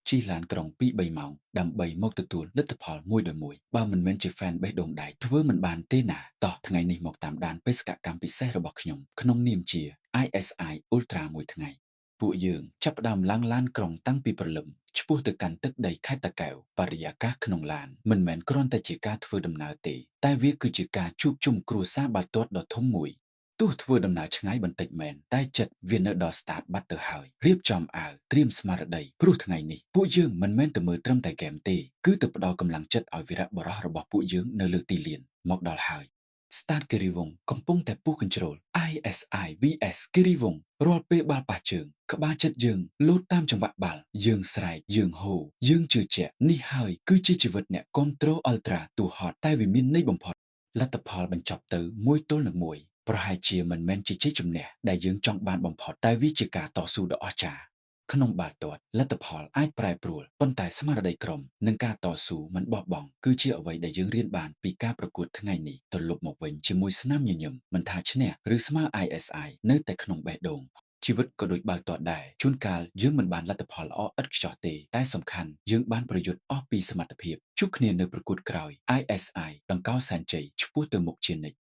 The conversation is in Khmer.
ជិះឡានក្រុង2-3ម៉ោងដើម្បីមកទទួលលទ្ធផលមួយដោយមួយបើមិនមែនជា fan បេះដូងដែកធ្វើមិនបានទេណាតោះថ្ងៃនេះមកតាមដានបេសកកម្មពិសេសរបស់ខ្ញុំក្នុងនាមជា ISI Ultra មួយថ្ងៃពួកយើងចាប់ផ្ដើមឡើងឡានក្រុងតាំងពីព្រលឹមឆ្ពោះទៅកាន់ទឹកដីខេត្តតាកែវបរិយាកាសក្នុងឡានមិនមែនគ្រាន់តែជាការធ្វើដំណើរទេតែវាគឺជាការជួបជុំគ្រួសារបាល់ទាត់ដ៏ធំមួយទោះធ្វើដំណើរឆ្ងាយបន្តិចមែនតែចិត្តវានៅដល់ស្តាតបាត់ទៅហើយរៀបចំអាវត្រៀមស្មារតីព្រោះថ្ងៃនេះពួកយើងមិនមែនទៅមើលត្រឹមតែហ្គេមទេគឺទៅផ្ដល់កម្លាំងចិត្តឲ្យវីរៈបុរសរបស់ពួកយើងនៅលើទីលានមកដល់ហើយ ស្តាតគិរីវង្សកំពុងតែពុះកញ្ជ្រោល ISI vs គិរីវង្សរាល់ពេលបាល់ប៉ះជើងក្បាលចិត្តយើងលោតតាមចង្វាក់បាល់យើងស្រែកយើងហូយើងជឿជាក់នេះហើយគឺជាជីវិតអ្នកគ្រប់គ្រង Ultra ទោះហត់តែវាមានន័យបំផុតលទ្ធផលបញ្ចប់ទៅ1ទល់នឹង1ប្រហែលជាមិនមែនជាជ័យជំនះដែលយើងចង់បានបំផុតតែវាជាការតស៊ូដ៏អស្ចារ្យក្នុងបាល់ទាត់លទ្ធផលអាចប្រែប្រួលប៉ុន្តែស្មារតីក្រុមនិងការតស៊ូមិនបោះបង់គឺជាអ្វីដែលយើងរៀនបានពីការប្រកួតថ្ងៃនេះត្រឡប់មកវិញជាមួយស្នាមញញឹមមិនថាឈ្នះឬស្មើ ISI នៅតែក្នុងបេះដូងជីវិតក៏ដូចបាល់ទាត់ដែរជួនកាលយើងមិនបានលទ្ធផលល្អឥតខ្ចោះទេតែសំខាន់យើងបានប្រយុទ្ធអស់ពីសមត្ថភាពជួបគ្នានៅប្រកួតក្រោយ ISI ដង្កោសែនជ័យឆ្ពោះទៅមុខជានិច្ច។